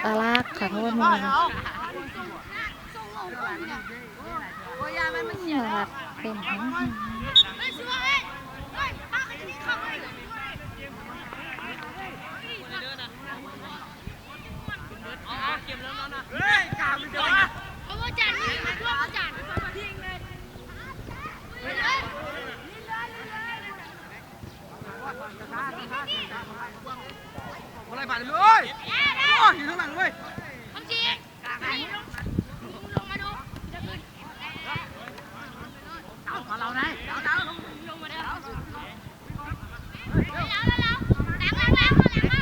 ตาลัก ขอโทษแม่ ตาลัก เป็นหยัง บ่ໄດ້ບາດເລີຍ ໂອ້ຍ ຢູ່ທາງຫຼັງເວີຍ ຄຳຈິງ ລົງມາດູ ເອົາ ເອົາເຮົາໄດ້ ເອົາ ເອົາ ລົງມາເດີ ເອົາ ເອົາ ເອົາ ຫຼັງ ຫຼັງ ຫຼັງ ຫຼັງ ຫຼັງ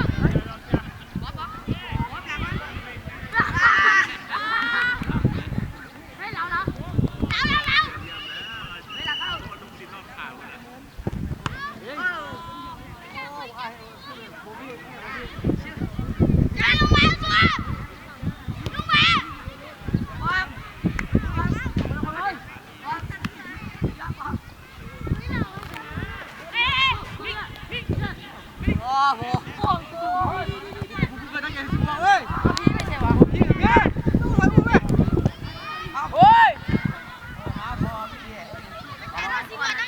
ໂອ້ໂຫ ເຮີ້ຍ.